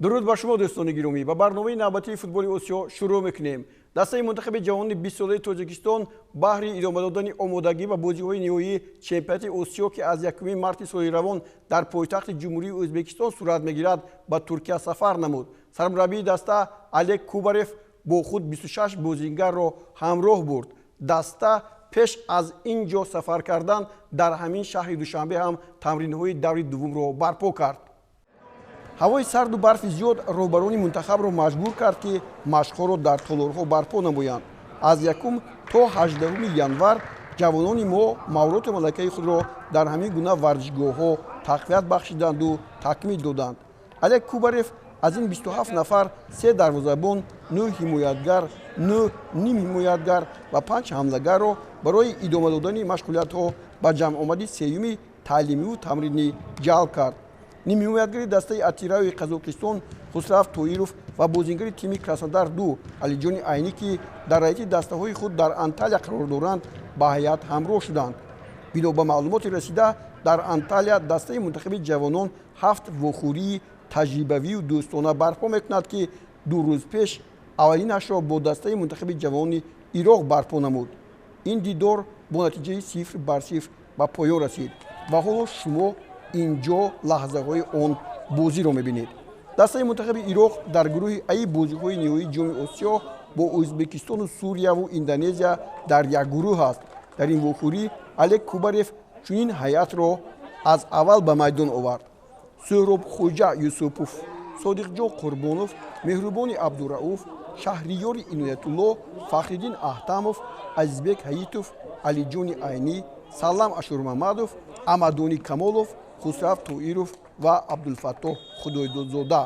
Дуруд ба шумо, дӯстони гиромӣ. Ба барномаи навбатии футболи Осиё шурӯъ мекунем. Дастаи мунтахаби ҷавонони 20-солаи Тоҷикистон баҳри идома додани омодагӣ ба бозиҳои ниҳоии чемпионати Осиё, ки аз 1 марти соли равон дар пойтахти Ҷумҳурии Ӯзбекистон сурат мегирад, ба Туркия сафар намуд. Сармураббии даста Олег Кубарев бо худ 26 бозингарро ҳамроҳ бурд. Даста пеш аз ин ҷо сафар кардан дар ҳамин шаҳри Душанбе ҳам тамринҳои даври дуввумро барпо кард. Ҳавои сарду барфи зиёд роҳбарони мунтахабро маҷбур кард, ки машқҳоро дар толорҳо барпо намоянд. Аз 1 то 18 январ ҷавонони мо маҳорату малакаи худро дар ҳамин гуна варзишгоҳҳо тақвият бахшиданду такмил доданд. Олег Кубарев аз ин 27 нафар 3 дарвозабон, 9 ҳимоятгар, 9 нимҳимоятгар ва 5 ҳамлагарро барои идома додани машғулиятҳо ба ҷамъомади сеюми таълимиву тамринӣ ҷалб кард. Нимҳимоятгари дастаи Атирауи Қазоқистон Хусрав Тоиров ва бозингари тими Краснодар 2 Алиҷони Айнӣ, ки дар ҳайати дастаҳои худ дар Анталия қарор доранд, ба ҳайат ҳамроҳ шуданд. Бино ба маълумоти расида, дар Анталия дастаи мунтахаби ҷавонон 7 вохӯрии таҷрибавию дӯстона барпо мекунад, ки 2 рӯз пеш аввалинашро бо дастаи мунтахаби ҷавонони Ироқ барпо намуд. Ин дидор бо натиҷаи 0-0 ба поён расид ва ҳоло шумо ин ҷо лаҳзаҳои он бозиро мебинед. Дастаи мунтахаби Ироқ дар гурӯҳи аи бозиҳои ниҳоии Ҷоми Осиё бо Ӯзбекистону Сурияву Индонезия дар як гурӯҳ аст. Дар ин вохӯрӣ Олег Кубарев чунин ҳайатро аз аввал ба майдон овард: Сӯҳроб Хоҷа Юсупов, Содиқҷон Қурбонов, Меҳрубони Абдурауф, Шаҳриёри Иноятулло, Фахриддин Аҳтамов, Азизбек Ҳаитов, Алиҷони Айнӣ, Салам Ашурмамадов, Амадони Камолов, Хусрав Тоиров ва Абдулфаттоҳ Худойдодзода.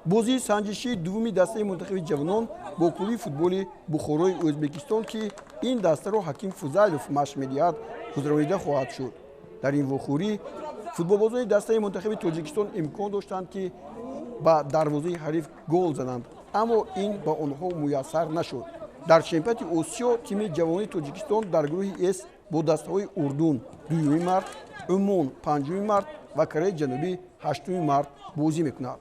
Бозии санҷишии дуввуми дастаи мунтахаби ҷавонон бо клуби футболи Бухорои Ӯзбекистон, ки ин дастаро Ҳаким Фузайлов машқ медиҳад, гузаронида хоҳад шуд. Дар ин вохӯрӣ футболбозони дастаи мунтахаби Тоҷикистон имкон доштанд, ки ба дарвозаи ҳариф гол зананд, аммо ин ба онҳо муяссар нашуд. Дар чемпионати Осиё тими ҷавонони Тоҷикистон дар гурӯҳи С бо дастаҳои Урдун 2 март, Умон 5 март ва Кореяи Ҷанубӣ 8 март бозӣ мекунад.